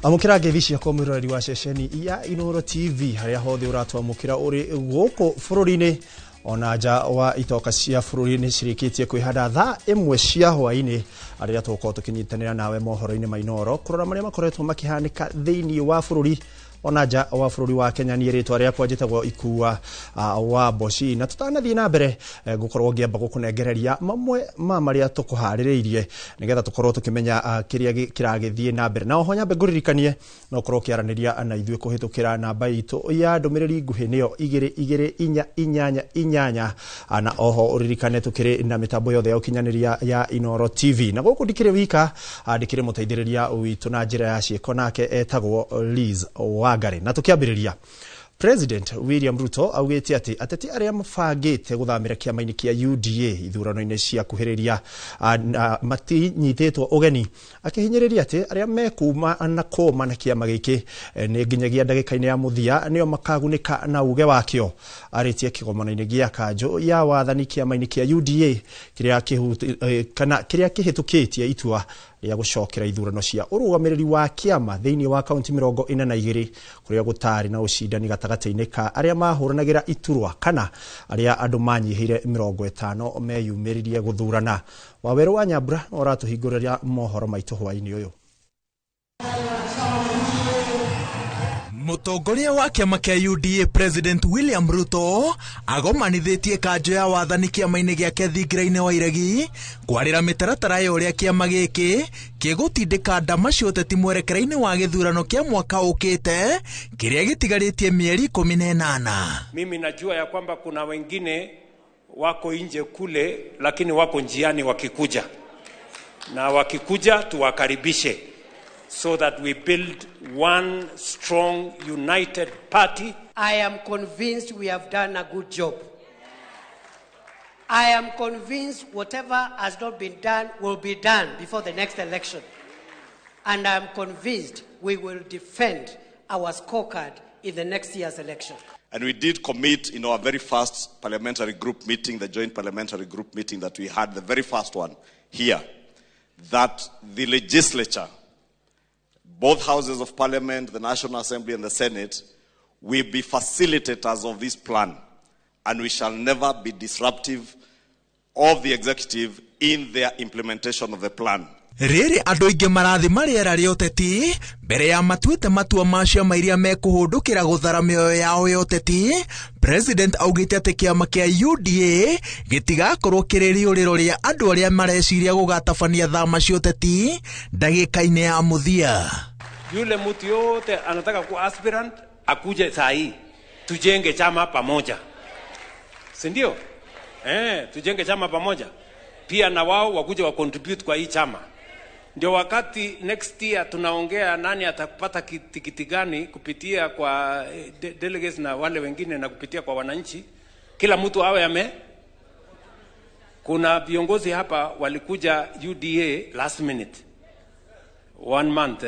Amũkĩra ngeithi ciakwa, mwĩroreri wa ceceni ya Inoro TV, harĩa hothe ũratwamũkĩra ũrĩ gũkũ bũrũri-inĩ ona nja wa itoka cia bũrũri. Nĩ cirĩkĩtie kwĩhanda thaa 1 cia hwaĩ-inĩ, arĩa tũgũkorwo tũkĩnyitanĩra nawe mohoro-inĩ ma Inoro, kũrora marĩa makoretwo makĩhanĩka thĩinĩ wa bũrũri ona nja wa bũrũri wa Kenya. Niĩ rĩtwa rĩakwa njĩtagwo Ikua wa Mboci, na tũtanathiĩ na mbere ngũkorwo ngĩamba gũkũnengereria mamwe ma marĩa tũkũharĩrĩirie, nĩgetha tũkorwo tũkĩmenya kĩrĩa kĩragĩthiĩ na mbere. Na oho nyambe ngũririkanie no ũkorwo ũkĩaranĩria na ithuĩ kũhĩtũkĩra namba itũ ya ndũmĩrĩri nguhĩ, nĩyo 22488, na oho ũririkane tũkĩrĩ na mĩtambo yothe ya ũkinyanĩria ya Inoro TV. Na gũkũ ndikĩrĩ wika, ndikĩrĩ mũteithĩrĩria witũ na njĩra ya ciĩko, nake etagwo Liz Wangari. Na tũkĩambĩrĩria, President William Ruto augĩte atĩ ateti arĩa mabangĩte gũthamĩra kĩama-inĩ kĩa UDA ithurano-inĩ cia kuhĩrĩria matinyitĩtwo ũgeni, akĩhinyĩrĩria atĩ arĩa mekuma na kũma na kĩama gĩkĩ nĩ nginyagia ndagĩka-inĩ ya mũthia nĩo makagunĩka na uge wakĩo. Arĩtie kĩgomano-inĩ gĩa kanjũ ya wathani kĩama-inĩ kĩa UDA kĩrĩa kana kĩrĩa kĩhĩtũkĩtie itua rĩa gũcokera ithurano cia ũrũgamĩrĩri wa kĩama thĩinĩ wa kaunti 42, kũrĩa gũtarĩ na ũcindani gatagatĩ-inĩ ka arĩa mahũranagĩra iturwa kana arĩa andũ manyihĩire 50 meyumĩririe gũthurana. Wawerũ wa Nyambura no ũratũhingũrĩria mohoro maitũ hwaĩ-inĩ ũyũ. Mũtongoria wa kĩama kĩa UDA, President William Ruto, agomanithĩtie kanjũ ya wathani kĩama-inĩ gĩake thingira-inĩ wa Iregi kwarĩra mĩtaratara ya ũrĩa kĩama gĩkĩ gĩgũtindĩka ndama cia ũteti mwerekera-inĩ wa gĩthurano kĩa mwaka ũkĩte kĩrĩa gĩtigarĩtie mĩeri 18. Mimi najua ya kwamba kuna wengine wako nje kule, lakini wako njiani wakikuja, na wakikuja tuwakaribishe so that we build one strong united party. I am convinced we have done a good job. I am convinced whatever has not been done will be done before the next election. And I am convinced we will defend our scorecard in the next year's election. And we did commit in our very first parliamentary group meeting, the joint parliamentary group meeting that we had, the very first one here, that the legislature, both houses of parliament, the National Assembly and the Senate, will be facilitators of this plan. And we shall never be disruptive of the executive in their implementation of the plan. Rĩrĩ andũ aingĩ marathima rĩera rĩa ũteti mbere ya matuĩte matua ma ciama iria mekũhũndũkĩra gũthara mĩoyo yao ya ũteti, President augĩte atĩ kĩama kĩa UDA gĩtigakorwo kĩrĩ rĩũrĩro rĩa andũ arĩa mareciria gũgatabania thama cia ũteti ndagĩka-inĩ ya mũthia. Yule mtu yote anataka kuwa aspirant akuje saa hii tujenge chama pamoja, si ndio? Tujenge chama pamoja, pia na wao wakuje wa contribute kwa hii chama, ndio wakati next year tunaongea nani atapata tikiti gani kupitia kwa delegates na wale wengine na kupitia kwa wananchi, kila mtu awe ame. Kuna viongozi hapa walikuja UDA last minute, one month,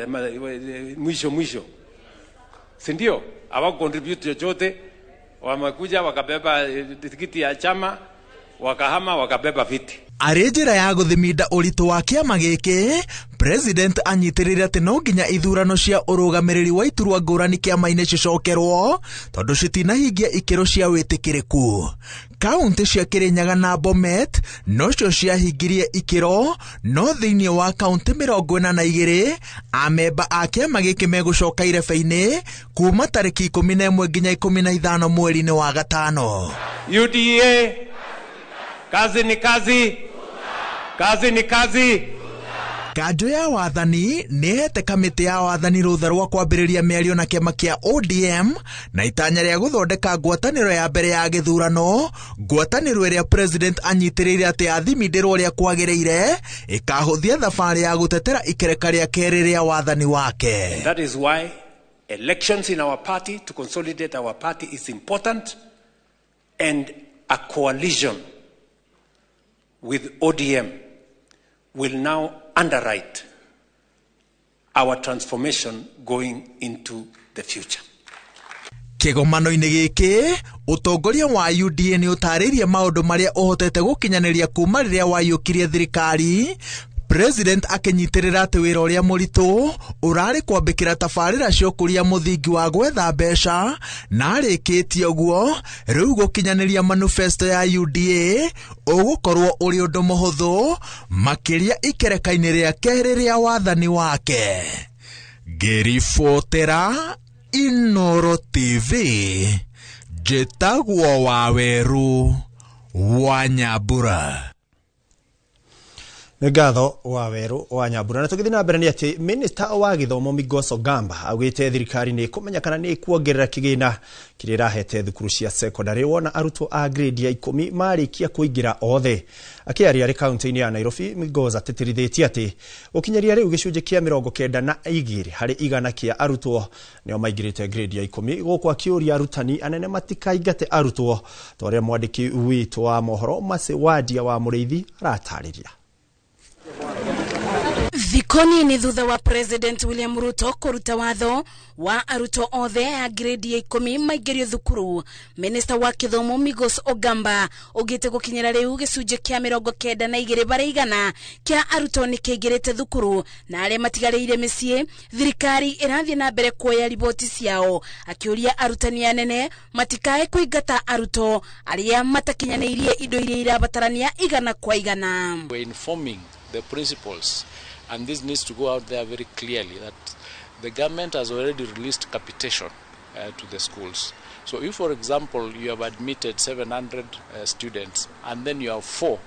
mwisho mwisho, si ndio? Hawaku contribute chochote, wamekuja wakabeba tikiti ya chama, wakahama, wakabeba viti. Arĩ njĩra ya gũthiminda ũritũ wa kĩama gĩkĩ, President anyitĩrĩire atĩ no nginya ithurano cia ũrũgamĩrĩri wa iturwa ngũrani kĩama-inĩ cicokerwo tondũ citinahingia ikĩro cia wĩtĩkĩrĩku. Kaunti cia Kĩrĩnyaga na Bomet nocio ciahingirie ikĩro, no thĩinĩ wa kaunti 42 amemba a kĩama gĩkĩ megũcoka irebe-inĩ kuma tarĩki 11 nginya 15 mweri-inĩ wa gatano. UDA, kazi ni kazi, kazi ni kazi. Kanjũ ya wathani nĩ ĩhete kamĩtĩ ya wathani rũtha rwa kwambĩrĩria mĩario na kĩama kĩa ODM na itanya rĩa gũthondeka ngwatanĩro ya mbere ya gĩthurano, ngwatanĩro ĩrĩa President anyitĩrĩire atĩ yathimindĩrwo ũrĩa kwagĩrĩire ĩkahũthia thabarĩ ya gũtetera ikereka rĩa kerĩ rĩa wathani wake. That is why elections in our party to consolidate our party is important, and a coalition with ODM will now underwrite our transformation going into the future. Kĩgomano-inĩ gĩkĩ, ũtongoria wa UDA nĩ ũtarĩirie maũndũ marĩa ũhotete gũkinyanĩria kuma rĩrĩa waiyũkirie thirikari. President akĩnyitĩrĩra atĩ wĩra ũrĩa mũritũ ũrarĩ kwambĩkĩra tabarĩra cia ũkũria mũthingi wa gwetha mbeca, na arĩkĩtie ũguo rĩu gũkinyanĩria manifesto ya UDA ũgũkorwo ũrĩ ũndũ mũhũthũ makĩria ikereka-inĩ rĩa kerĩ rĩa wathani wake. Ngĩribotera Inooro TV, njĩtagwo Waweru wa Nyambura. Nĩ ngatho Waweru wa Nyambura. Na tũgĩthiĩ na mbere nĩ atĩ minista wa gĩthomo Migos Ogamba augĩte thirikari nĩ ĩkũmenya kana nĩ ĩkuongerera kĩgĩna kĩrĩa ĩrahete thukuru cia secondary wona arutwo a grade ya 10 marĩkia kũingĩra othe. Akĩaria arĩ kaunti-inĩ ya Nairobi, Migos atĩtĩrithĩtie atĩ gũkinyĩria rĩu gĩcunjĩ kĩa 92 harĩ igana kĩa arutwo nĩo maingĩrĩte grade ya 10, gũkũ akĩũria arutani anene matikaingate arutwo ta ũrĩa mwandĩki witũ wa mohoro Mercy Wandia wa Mũrĩithi aratarĩria. Thikũ nini thutha wa President William Ruto kũruta watho wa arutwo othe a grade ya 10 maingĩrio thukuru, Minister wa gĩthomo Migos Ogamba augĩte gũkinyĩra rĩu gĩcunjĩ kĩa 92 harĩ igana kĩa arutwo nĩ kĩingĩrĩte thukuru, na arĩa matigarĩire mĩciĩ thirikari ĩrathiĩ na mbere kuoya riboti ciao, akĩũria arutani anene matikae kũingata arutwo arĩa matakinyanĩirie indo iria irabatarania igana kwa igana. We're informing the principals, and this needs to go out there very clearly, that the government has already released capitation to the schools. So if, for example, you have admitted 700 students and then you have 4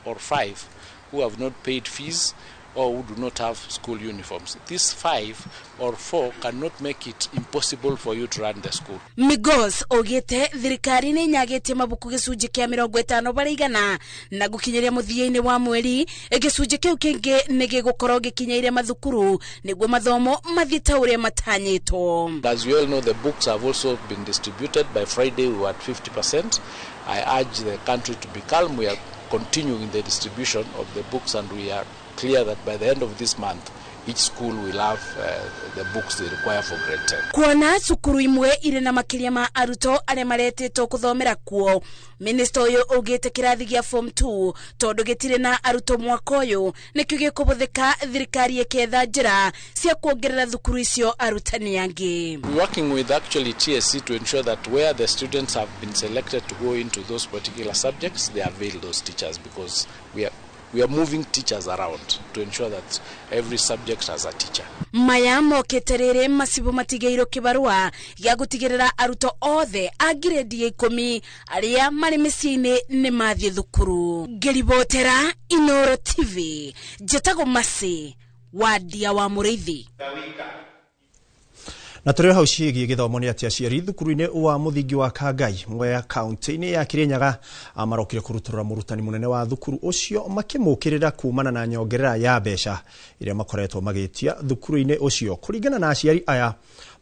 or 5 who have not paid fees or who do not have school uniforms, these 5 or 4 cannot make it impossible for you to run the school. Migos augĩte thirikari nĩ inyagĩtie mabuku gĩcunjĩ kĩa 50 harĩ igana, na gũkinyĩria mũthia-inĩ wa mweri gĩcunjĩ kĩu kĩngĩ nĩ gĩgũkorwo gĩkinyĩire mathukuru nĩguo mathomo mathiĩ ta ũrĩa matanyĩtwo. As you all know, the books have also been distributed. By Friday we were at 50%. I urge the country to be calm. We are continuing the distribution of the books, and we are clear that by the end of this month each school will have the books they require for grade 10. Kuona cukuru imwe irĩ na makĩria ma arutwo arĩa maretĩtwo kũthomera kuo, Minister ũyũ augĩte kĩrathi gĩa form 2 tondũ gĩtirĩ na arutwo mwaka ũyũ nĩkĩo gĩkũhũthĩka thirikari ĩkĩetha njĩra cia kuongerera thukuru icio arutani angĩ. We're working with actually TSC to ensure that where the students have been selected to go into those particular subjects, they avail those teachers, because we are moving teachers around to ensure that every subject has a teacher. Maya mokĩte rĩrĩ macibu matigĩirwo kĩbarũa gĩa gũtigĩrĩra arutwo othe a grade ya 10 arĩa marĩ mĩciĩ-inĩ nĩ mathiĩ thukuru. Ngĩribotera Inooro TV, njĩtagwo Mercy Wandia wa Mũrĩithi. Na tũrĩ hau ciĩgiĩ gĩthomo nĩ atĩ aciari thukuru-inĩ wa mũthingi wa Kangai Mwea kaunti-inĩ ya Kirinyaga marokire kũrutũrũra mũrutani mũnene wa thukuru ũcio makĩmũkĩrĩra kumana na nyongerera ya mbeca iria makoretwo magĩtia thukuru-inĩ ũcio. Kũringana na aciari aya,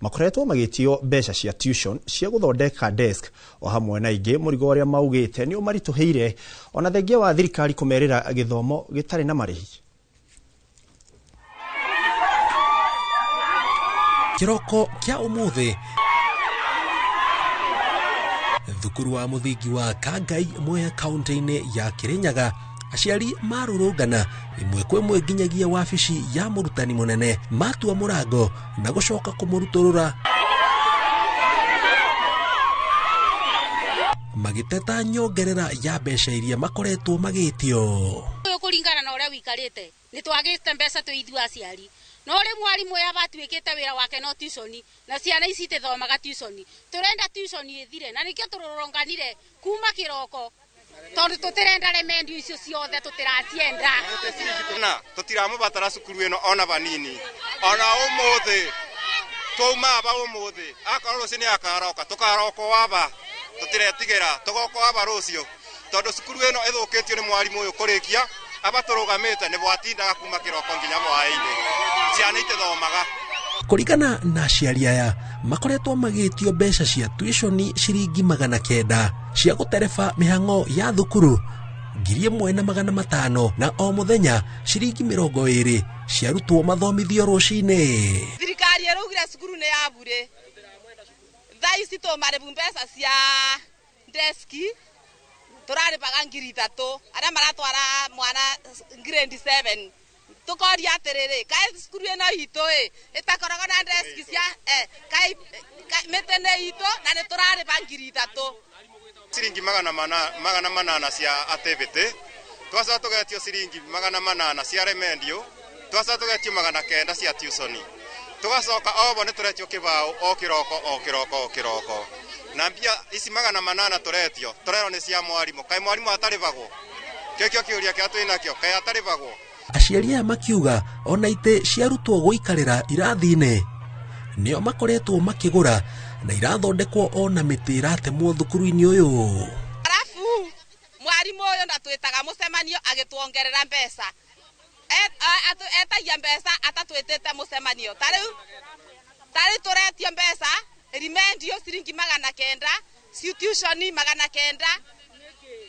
makoretwo magĩtio mbeca cia tuition cia gũthondeka desk o hamwe na ingĩ, mũrigo ũrĩa maugĩte nĩ ũmaritũhĩire ona thengia wa thirikari kũmerĩra gĩthomo gĩtarĩ na marĩhi. Kĩroko kĩa ũmũthĩ, thukuru wa mũthingi wa Kangai Mwea kaunti-inĩ ya Kirinyaga, aciari marũrũngana ĩmwe kwa ĩmwe nginyagia wabici ya mũrutani mũnene, matua mũrango na gũcoka kũmũrutũrũra magĩteta nyongerera ya mbeca iria makoretwo magĩtio. Ũyũ kũringana na ũrĩa wĩikarĩte nĩ twagĩte mbeca twĩ ithuĩ aciari, no rĩ mwarimũ ũyũ abatuĩkĩte wĩra wake no tuition, na ciana ici itithomaga tuition. Tũrenda tuition ĩthire, na nĩkĩo tũrũrũnganire kuma kĩroko, tondũ tũtirenda remendio icio ciothe, tũtiracienda. Na tũtiramũbatara cukuru ĩno ona vanini, ona ũmũthĩ twauma aba ũmũthĩ, akorwo rũciũ nĩ akaroka tũkaroka aba, tũtiretigĩra tũgoka aba rũciũ, tondũ cukuru ĩno ĩthũkĩtio nĩ mwarimũ ũyũ kũrĩkia aba tũrũgamĩte nĩ bwatindaga kuma kĩroko nginya hwaĩ-inĩ, ciana itithomaga. Kũringana na aciari aya, makoretwo magĩtio mbeca cia tuition ciringi 900 cia gũtereba mĩhang'o ya thukuru 1500 na o mũthenya ciringi 20 ciarutwo mathomithio rũcinĩ. Thirikari ĩraugire cukuru nĩ ya bure, thaa ici tũmarĩbu mbeca cia deski tũrarĩbaga 3000, arĩa maratwara mwana grade 7 Tukoria atiriri, kai cukuru ino itu i itakoragwo na desk cia kai mĩtĩ nĩ itũ na nĩ tũrarĩba 3,000. Ciringi 800 cia activity, twacoka tũgetio ciringi 800 cia remendio, twacoka tũgetio 900 cia tuition, tugacoka obo nĩ tũretio kĩbaũ o kĩroko o kĩroko o kĩroko, na mbia ici 800 tũretio tũrerwo nĩ cia mwarimũ. Kaĩ mwarimũ atarĩbagwo? Kĩo kĩo kĩũria kĩrĩa twĩ nakĩo, kaĩ atarĩbagwo? Aciari aya makiuga ona itĩ cia arutwo gũikarĩra irathi-inĩ nĩo makoretwo makĩgũra na irathondekwo ona mĩtĩ ĩratemwo thukuru-inĩ ũyũ. Arabu mwarimũ ũyũ ndatwĩtaga mũcemanio agĩtuongerera mbeca, etagia mbeca atatwĩtĩte mũcemanio. Ta rĩu tũretio mbeca rimendio ciringi 900, tuition 900,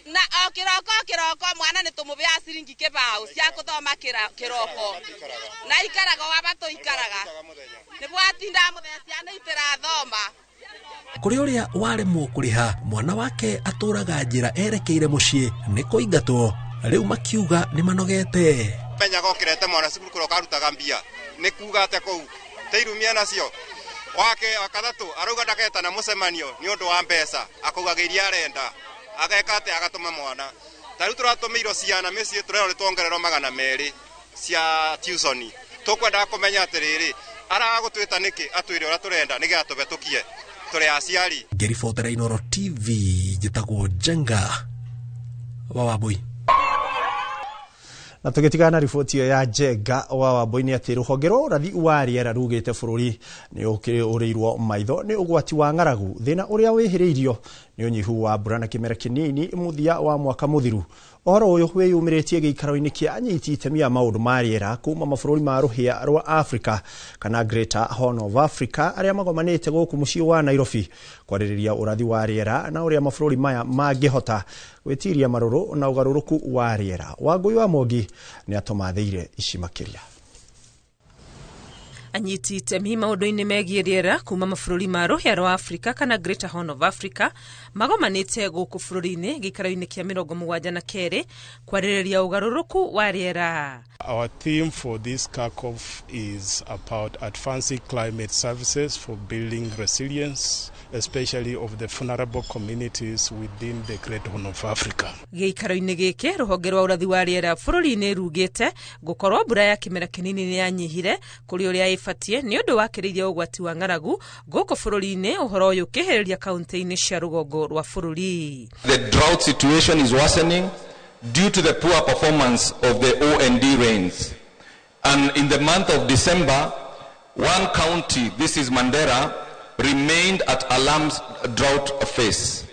na o kĩroko o kĩroko mwana nĩ tũmũbeaga ciringi kĩbaũ cia gũthoma kĩroko, na ikaraga waba tũikaraga nĩ bwatindaga mũthenya ciana itirathoma. Kũrĩ ũrĩa waremwo kũrĩha mwana wake atũraga njĩra erekeire mũciĩ nĩ kũingatwo, rĩu makiuga nĩ manogete. Menyaga ũkĩrete mwana cukuru kũrĩa ũkarutaga mbia nĩ kuga atĩa kũu teirumia nacio. Wake wa gatatũ arauga ndaketana mũcemanio nĩ ũndũ wa mbeca, akaugaga iria arenda ageka atĩa agatũma mwana. Ta rĩu tũratũmĩirwo ciana mĩciĩ tũrerwo nĩ tuongererwo 200 cia tuition. Tũkwendaga kũmenya atĩrĩrĩ, aragũtwĩta nĩkĩ atwĩre ũrĩa tũrenda nĩgetha tũhetũkie tũrĩ aciari. Ngĩribotera Inooro TV njĩtagwo Njenga wa Wambui. Na tũgĩtigana na riboti ĩyo ya Njenga wa Wambui nĩ atĩ rũhonge rwa ũrathi wa rĩera rugĩte bũrũri nĩ ũrĩirwo maitho nĩ ũgwati wa ng'aragu, thĩna ũrĩa wĩhĩrĩirio nĩ ũnyihu wa mbura na kĩmera kĩnini mũthia wa mwaka mũthiru. Ũhoro ũyũ wĩyumĩrĩtie gĩikaro-inĩ kĩa anyiti itemi a maũndũ ma rĩera kuma mabũrũri ma rũhĩa rwa Africa kana Greater Horn of Africa arĩa magomanĩte gũkũ mũciĩ wa Nairobi kwarĩrĩria ũrathi wa rĩera na ũrĩa mabũrũri maya mangĩhota gwĩtiria marũrũ na ũgarũrũku wa rĩera. Wangũi wa Mwangi nĩ atũmathĩire ici makĩria. Anyiti itemi maũndũ-inĩ megiĩ rĩera kuma mabũrũri ma rũhĩa rwa Africa kana Greater Horn of Africa magomanĩte gũkũ bũrũri-inĩ gĩikaro-inĩ kĩa 72 kwarĩrĩria ũgarũrũku wa rĩera. Our theme for this CACOF is about advancing climate services for building resilience, especially of the vulnerable communities within the Great Horn of Africa. Gĩikaro-inĩ gĩkĩ rũhonge rwa ũrathi wa rĩera bũrũri-inĩ rugĩte gũkorwo mbura ya kĩmera kĩnini nĩ yanyihire kũrĩ ũrĩa ĩbatiĩ nĩ ũndũ wa kĩrĩirie ũgwati wa ng'aragu gũkũ bũrũri-inĩ, ũhoro ũyũ ũkĩhĩrĩria kaunti-inĩ cia rũgongo rwa bũrũri. The drought situation is worsening due to the poor performance of the O&D rains. And in the month of December, one county, this is Mandera, remained at alarm drought phase.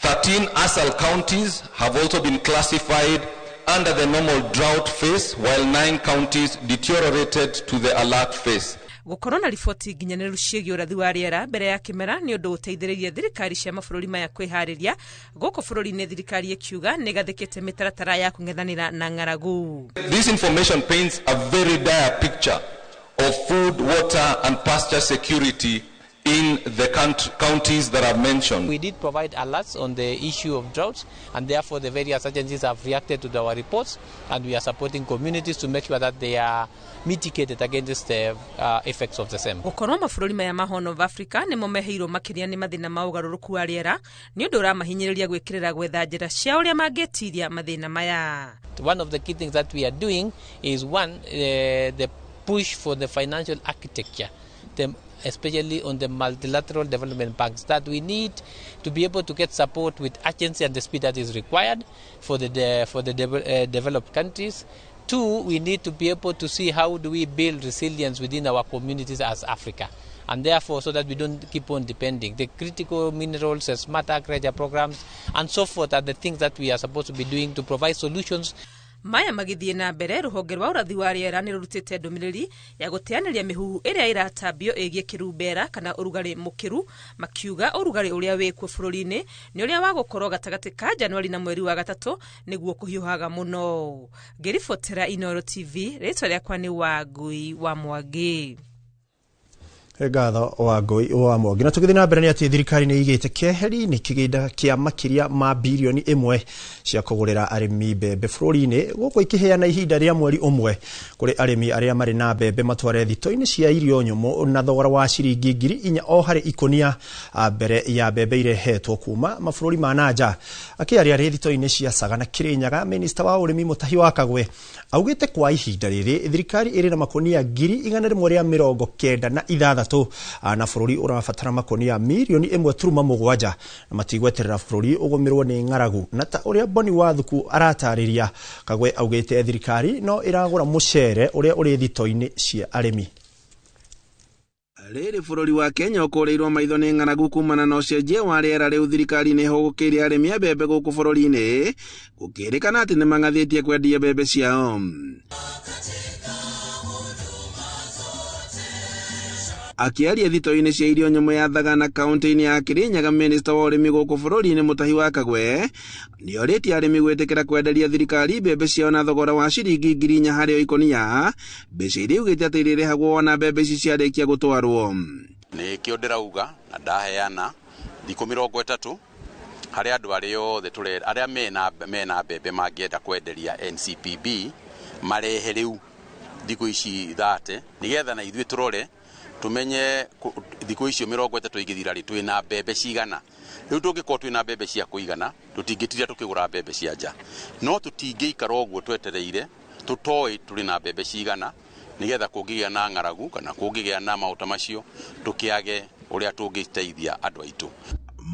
13 ASAL counties have also been classified under the normal drought phase, while 9 counties deteriorated to the alert phase. Gũkorwo na riboti nginyanĩru ciĩgiĩ ũrathi wa rĩera mbere ya kĩmera nĩ ũndũ ũteithĩrĩirie thirikari cia mabũrũri maya kwĩharĩria. Gũkũ bũrũri-inĩ thirikari ĩkiuga nĩ ĩgathĩkĩte mĩtaratara ya kũng'ethanĩra na ng'aragu. This information paints a very dire picture of food, water and pasture security in the counties that I've mentioned. We did provide alerts on the issue of droughts, and therefore the various agencies have reacted to our reports, and we are supporting communities to make sure that they are mitigated against the effects of the same. Gũkorwo mabũrũri maya ma Horn of Africa nĩmo meheirwo makĩria nĩ mathĩna ma ũgarũrũku wa rĩera nĩ ũndũ ũramahinyĩrĩria gwĩkĩrĩra gwetha njĩra cia ũrĩa mangĩtiria mathĩna maya. One of the key things that we are doing is one, the push for the financial architecture, especially on the multilateral development banks, that we need to be able to get support with urgency and the speed that is required for the developed countries. 2, we need to be able to see how do we build resilience within our communities as Africa, and therefore so that we don't keep on depending. The critical minerals, the smart agriculture programs, and so forth are the things that we are supposed to be doing to provide solutions. Maya magĩthiĩ na mbere, rũhonge rwa ũrathi wa rĩera nĩ rũrutĩte ndũmĩrĩri ya gũteanĩria mĩhuhu ĩrĩa ĩratambio ĩgiĩ kĩrumbera kana ũrugarĩ mũkĩru, makiuga ũrugarĩ ũrĩa wĩkuo bũrũri-inĩ nĩ ũrĩa wa gũkorwo gatagatĩ ka Januari na mweri wa gatatũ nĩguo kũhiũhaga mũno. Ngĩribotera Inooro TV, rĩtwa rĩakwa nĩ Wangui wa Mwangi. Ngatho wa Ngũi wa Mwangi. Na tũgĩthiĩ na mbere nĩ atĩ thirikari nĩ ĩigĩte keheri-inĩ kĩgĩna kĩa makĩria ma birioni 1 cia kũgũrĩra arĩmi mbembe bũrũri-inĩ, gũkũ ikĩheana ihinda rĩa mweri ũmwe kũrĩ arĩmi arĩa marĩ na mbembe matware thito-inĩ cia irio nyũmũ na thogora wa ciringi 4,000 o harĩ ikũnia, mbere ya mbembe irehetwo kuma mabũrũri ma na nja. Akĩaria rĩ thito-inĩ cia Sagana, Kĩrĩnyaga, minista wa ũrĩmi Mũtahi wa Kagwe augĩte kwa ihinda rĩrĩ thirikari ĩrĩ na makũnia 196,000 na bũrũri ũrabatara makũnia mirioni 1.7, na matigweterera bũrũri ũgũmĩrwo nĩ ng'aragu. Na ta ũrĩa Boni Wathuku aratarĩria, Kagwe augĩte thirikari no ĩragũra mũcere ũrĩa ũrĩ thito-inĩ cia arĩmi. Rĩrĩ bũrũri wa Kenya ũkũrĩirwo maitho nĩ ng'aragu kumana na ũcenjia wa rĩera, rĩu thirikari nĩ ĩhũgũkĩire arĩmi a mbembe gũkũ bũrũri-inĩ, gũkĩrĩkana atĩ nĩ mang'athĩtie kwendia mbembe ciao. Akĩaria thito-inĩ cia irio nyũmũ ya Thagana, kaunti-inĩ ya Kĩrĩnyaga, minista wa ũrĩmi gũkũ bũrũri-inĩ Mũtahi wa Kagwe nĩorĩtie arĩmi gwĩtĩkĩra kwenderia thirikari mbembe ciao na thogora wa ciringi 4,000 harĩ o ikũnia, mbeca iria augĩte atĩ irĩrĩhagwo wona mbembe ici ciarĩkia gũtwarwo. Nĩkĩo ndĩrauga na ndaheana thikũ 30 harĩ andũ arĩa othe arĩa mena mbembe mangĩenda kwenderia NCPB marehe rĩu thikũ ici 30, nĩgetha na ithuĩ tũrore tumenye thikũ icio 30 igĩthira rĩ, twĩna mbembe cigana. Rĩu tũngĩkorwo twĩna mbembe cia kũigana, tũtingĩtinda tũkĩgũra mbembe cia nja, no tũtingĩikara ũguo twetereire tũtoĩ tũrĩ na mbembe cigana, nĩgetha kũngĩgĩa na ng'aragu kana kũngĩgĩa na maũta macio tũkĩage ũrĩa tũngĩteithia andũ aitũ.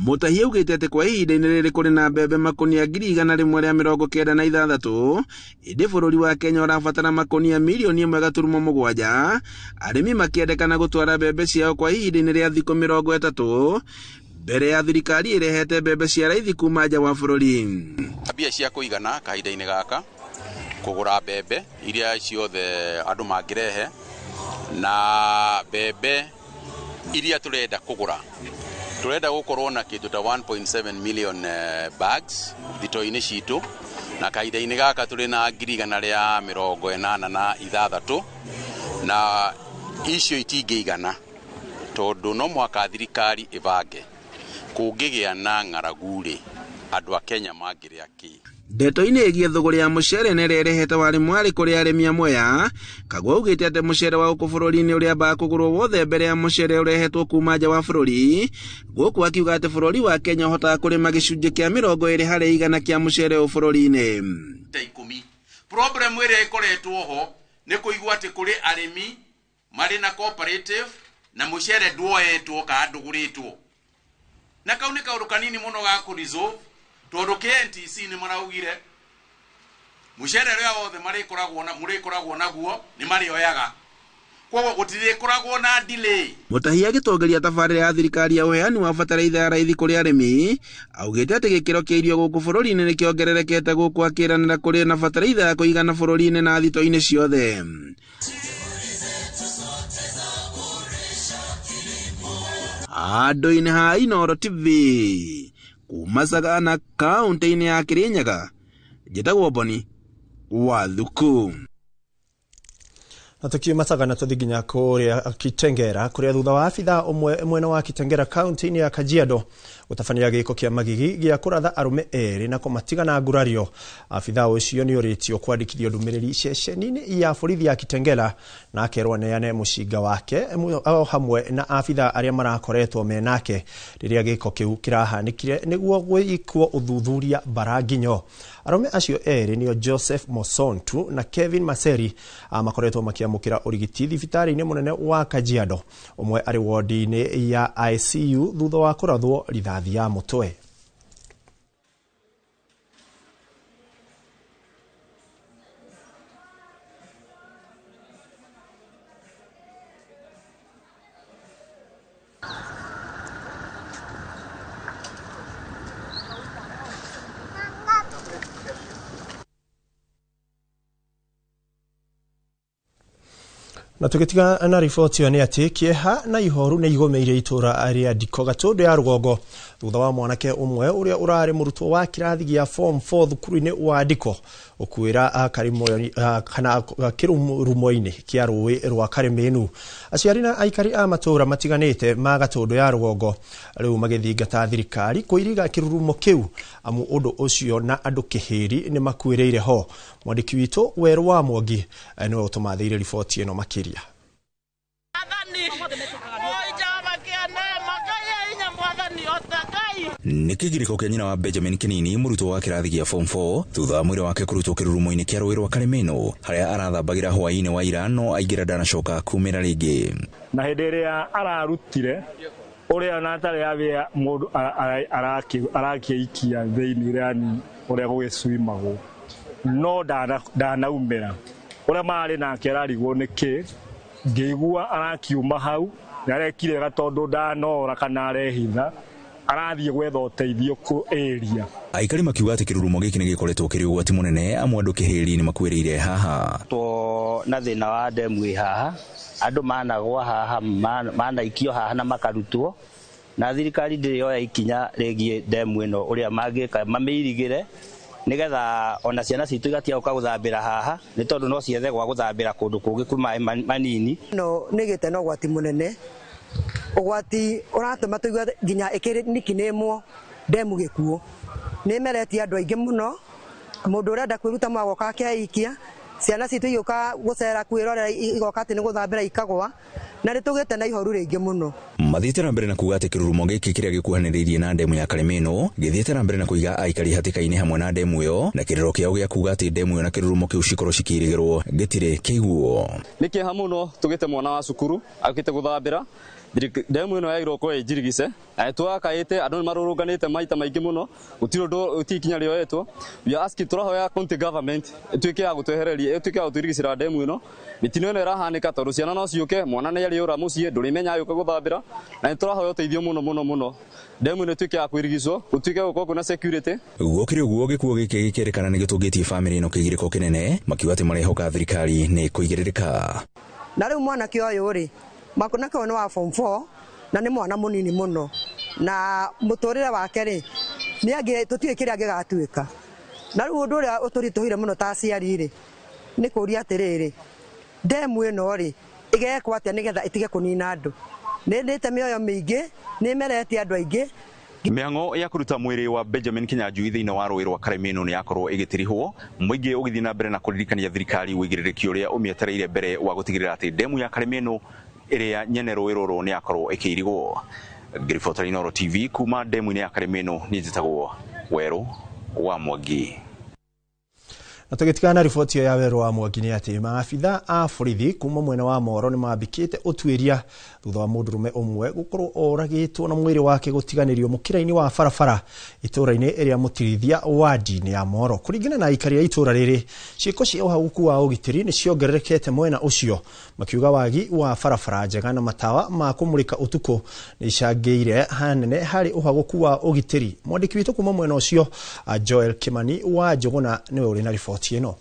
Mũtahi augĩte atĩ kwa ihinda-inĩ rĩrĩ kũrĩ na mbembe makũnia 196,000, ĩndĩ bũrũri wa Kenya ũrabatara makũnia mirioni 1.7, arĩmi makĩendekana gũtwara mbembe ciao kwa ihinda-inĩ rĩa thikũ 30 mbere ya thirikari ĩrehete mbembe cia raithi kuma nja wa bũrũri. Mbia cia kũigana kahinda-inĩ gaka kũgũra mbembe iria ciothe andũ mangĩrehe, na mbembe iria tũrenda kũgũra, tũrenda gũkorwo na kĩndũ ta 1.7 million bags thito-inĩ citũ, na kahinda-inĩ gaka tũrĩ na 186,000, na icio itingĩigana tondũ no mũhaka thirikari ĩbange kũngĩgĩa na ng'aragu rĩ, andũ a Kenya mangĩrĩa kĩ. Ndeto-inĩ ĩgiĩ thũgũrĩ ya mũcere na ĩrĩa ĩrehete warĩ mwarĩ kũrĩ arĩmi a Mwea, Kagwe augĩte atĩ mũcere wa gũkũ bũrũri-inĩ ũrĩambaga kũgũrwo wothe mbere ya mũcere ũrehetwo kuma nja wa bũrũri, gũkũ akiuga atĩ bũrũri wa Kenya ũhotaga kũrĩma gĩcunjĩ kĩa 20% kĩa mũcere ũyũ bũrũri-inĩ. Ta 10 problem ĩrĩa ĩkoretwo ho nĩ kũigua atĩ kũrĩ arĩmi marĩ na cooperative na mũcere nduoetwo kana ndũgũrĩtwo, na kau nĩ kaũndũ kanini mũno ga kũ resolve, tondũ KNTC nĩ maraugire mũcere ũrĩa wothe marĩkoragwo na mũrĩkoragwo naguo nĩ marĩoyaga, koguo gũtirĩkoragwo na delay. Mũtahi agĩtongoria tabarĩra ya thirikari ya ũheani wa bataraitha ya raithi kũrĩ arĩmi, augĩte atĩ gĩkĩro kĩa irio gũkũ bũrũri-inĩ nĩ kĩongererekete, gũkũ akĩranĩra kũrĩ na bataraitha ya kũigana bũrũri-inĩ na thito-inĩ ciothe. Andũ-inĩ ha Inooro TV kuma Sagana, kaunti-inĩ ya Kĩrĩnyaga, njĩtagwo Boni Wathuku. Na tukiuma Sagana tũthiĩ nginya kũrĩa Kitengera, kũrĩa thutha wa abithaa ũmwe mwena wa Kitengera, kaunti-inĩ ya Kajiado, gũtabania gĩko kĩa magigi gĩa kũratha arũme erĩ na kũmatiga na ngurario, abithaa ũcio nĩ ũrĩtio kwandĩkithio ndũmĩrĩri ceceni-inĩ ya borithi ya Kitengela na akerwo aneane mũcinga wake o hamwe na abithaa arĩa marakoretwo me nake rĩrĩa gĩko kĩu kĩrahanĩkire, nĩguo gwĩkwo ũthuthuria baranginyo. Arũme acio erĩ nĩo Joseph Mosontu na Kevin Maseri, makoretwo makĩamũkĩra ũrigiti thibitarĩ-inĩ mũnene wa Kajiado, ũmwe arĩ wodi-inĩ ya ICU thutha wa kũrathwo rithathi ya mũtwe. Na tũgĩtiga na riboti ĩyo nĩ atĩ kĩeha na ihoru nĩ igomeire itũra rĩa Ndiko Gatũndũ ya rũgongo thutha wa mwanake ũmwe ũrĩa ũrarĩ mũrutwo wa kĩrathi gĩa form 4 thukuru-inĩ wa Ndiko gũkuĩra kana kĩrurumo-inĩ kĩa rũĩ rwa Karĩmĩnu. Aciari na aikari a matũra matiganĩte ma Gatũndũ ya rũgongo rĩu magĩthingata thirikari kũiriga kĩrurumo kĩu amu ũndũ ũcio na andũ kĩhĩri nĩ makuĩrĩire ho. Mwandĩki witũ Werũ wa Mwangi nĩwe ũtũmathĩire riboti ĩno makĩria. Nĩ kĩgirĩko kĩa nyina wa Benjamin Kinini mũrutwo wa kĩrathi gĩa form 4 thutha wa mwĩrĩ wake kũrutwo kĩrurumo-inĩ kĩa rũĩ rwa Karĩmĩnũ harĩa arathambagĩra hwaĩ-inĩ wa ira no aingĩra ndanacoka kumĩra rĩngĩ. Na hĩndĩ ĩrĩa ararutire ũrĩa na atarĩ abĩa mũndũ arakĩikia thĩinĩ yani ũrĩa gũgĩcwimagwo no ndanaumĩra. Ũrĩa marĩ nake ararigwo nĩkĩ ngĩigua arakiuma hau nĩarekire wega tondũ ndanora kana arehitha arathiĩ gwetha ũteithio kũ area. Aikari makiuga atĩ kĩrurumo gĩkĩ nĩ gĩkoretwo kĩrĩ ũgwati mũnene amu andũ kĩhĩri nĩ makuĩrĩire haha. Two na thĩna wa ndemu ĩ haha andũ managwa haha manaikio haha na makarutwo na thirikari ndĩrĩ yoya ikinya rĩgiĩ ndemu ĩno ũrĩa mangĩka mamĩirigĩre nigetha ona ciana citũ igatiga gũka gũthambĩra haha nĩ tondũ no ciethe gwa gũthambĩra kũndũ kũngĩ kwĩ maĩ manini. No nĩ gĩte na ũgwati mũnene ũgwati ũratũma tũigue nginya ĩkĩnikinĩmwo ndemu gĩkuũ nĩ ĩmeretie andũ aingĩ mũno mũndũ ũrenda kwĩruta mwagoka akeikia ciana citũ igĩũka gũcera kwĩrorera igoka atĩ nĩ gũthambĩra ikagwa na nĩ tũgĩte na ihoru rĩingĩ mũno. Mathiĩte na mbere na kuga atĩ kĩrurumo gĩkĩ kĩrĩa gĩkuhanĩrĩirie na ndemu ya Karĩmĩnũ gĩthiĩte na mbere na kũiga aikari hatĩka-inĩ hamwe na ndemu ĩyo na kĩrĩro kĩao gĩa kuga atĩ ndemu ĩyo na kĩrurumo kĩu cikorwo cikĩirigĩrwo gĩtirĩ kĩiguo. Nĩ kĩeha mũno tũgĩte mwana wa cukuru akĩte gũthambĩra ndemu ĩno yagĩrĩirwo gũkorwo ĩ njirigice na twakaĩte andũ nĩ marũrũnganĩte maita maingĩ mũno gũtirĩ ũndũ gũtirĩ ikinya rĩoetwo. We are asking tũrahoya county government ĩtuĩke ya gũtwehereria ĩtuĩke ya gũtũirigicĩra ndemu ĩno. Mĩtino ĩno ĩrahanĩka tondũ ciana no ciũke mwana nĩ arĩũra mũciĩ ndũrĩmenya agĩũka gũthambĩra na nĩ tũrahoya ũteithio mũno mũno mũno ndemu ĩno ĩtuĩke ya kũirigicwo gũtuĩke gũkorwo kwĩna security. Gũkĩrĩ ũguo gĩkuũ gĩkĩ gĩkĩrĩkana nĩ gĩtũngĩtie bamĩrĩ ĩno kĩgirĩko kĩnene makiuga atĩ marehoka thirikari nĩ kũigĩrĩrĩka. Na rĩu mwanake ũyũ rĩ mwanake ũyũ nĩ wa form 4 na nĩ mwana mũnini mũno na mũtũrĩre wake rĩ nĩ tũtiũĩ kĩrĩa angĩgatuĩka. Na rĩu ũndũ ũrĩa ũtũritũhĩire mũno ta aciari rĩ nĩ kũũria atĩrĩrĩ ndemu ĩno rĩ ĩgekwo atĩa nĩgetha ĩtige kũnina andũ. Nĩ ĩnĩte mĩoyo mĩingĩ nĩ ĩmeretie andũ aingĩ. Mĩhang'o ya kũruta mwĩrĩ wa Benjamin Kinyanjui thĩinĩ wa rũĩ rwa Karĩmĩnũ nĩ yakorwo ĩgĩtirihwo mũingĩ ũgĩthiĩ na mbere na kũririkania thirikari ũigĩrĩrĩki ũrĩa ũmĩetereire mbere wa gũtigĩrĩra atĩ ndemu ya Karĩmĩnũ ĩrĩa nyene rũĩ rũrũ nĩ yakorwo ĩkĩirigwo. Ngĩribotera Inooro TV kuma ndemu-inĩ ya Karĩmĩnũ niĩ njĩtagwo Werũ wa Mwangi. Na tũgĩtigana na riboti ĩyo ya Werũ wa Mwangi nĩ atĩ maabitha a borithi kuma mwena wa Moro nĩ mambĩkĩte ũtuĩria thutha wa mũndũrũme ũmwe gũkorwo oragĩtwo na mwĩrĩ wake gũtiganĩrio mũkĩra-inĩ wa barabara itũũra-inĩ ĩrĩa Mũtirithia wadi-inĩ ya Moro. Kũringana na aikari a itũũra rĩrĩ ciĩko cia ũhagũku wa ũgitĩri nĩ ciongererekete mwena ũcio makiuga wagi wa barabara njega na matawa ma kũmũrĩka ũtukũ nĩ icangĩire hanene harĩ ũhagũku wa ũgitĩri. Mwandĩki witũ kuma mwena ũcio Joel Kimani wa Njũgũna nĩwe ũrĩ na riboti ĩno.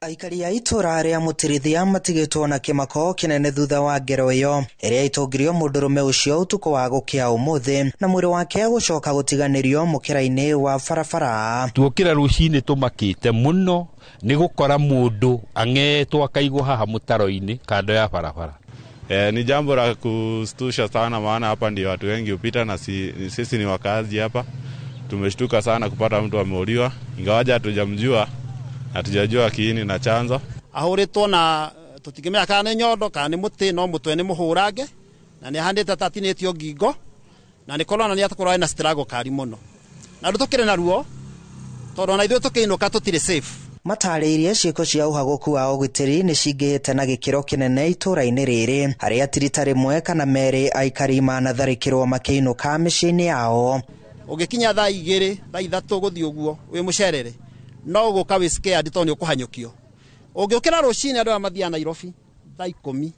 Aikari a itũra rĩa Mũtirithia matigĩtwo na kĩmako kĩnene thutha wa ngero ĩyo ĩrĩa ĩtũngirio mũndũrũme ũcio ũtukũ wa gũkĩa ũmũthĩ na mwĩrĩ wake gũcoka gũtiganĩrio mũkĩra-inĩ wa barabara. Tuokĩra rũcinĩ tũmakĩte mũno nĩ gũkora mũndũ ang'etwo akaigwo haha mũtaro-inĩ kando ya barabara. Ni jambo la kustusha sana maana hapa ndio watu wengi hupita na sisi ni wakazi hapa. Tumeshtuka sana kupata mtu ameuliwa ingawaje hatujamjua hatujajua kiini na chanzo. Ahuritwo na tutigimenya kana nĩ nyondo kana nĩ mũtĩ no mũtwe nĩ mũhũrange na nĩ ahandĩte ta atinĩtio ngingo na nĩ koronania atĩ korwo na struggle kari mũno na rĩu tũkĩrĩ na ruo tondũ ona ithuĩ tũkĩinũka tũtirĩ safe. Matarĩirie ciĩko cia ũhagũku wa ũgitĩri nĩ cingĩhĩte na gĩkĩro kĩnene itũũra-inĩ rĩrĩ harĩa ti rita rĩmwe kana merĩ aikari manatharĩkĩrwo makĩinũka mĩciĩ-inĩ yao. Ũngĩkinya thaa 2 thaa 3 gũthiĩ ũguo wĩ mũcerere no ũgũka wĩ scared tondũ nĩ ũkũhanyũkio. Ũngĩũkĩra rũcinĩ andũ aya mathiaga Nairobi thaa 10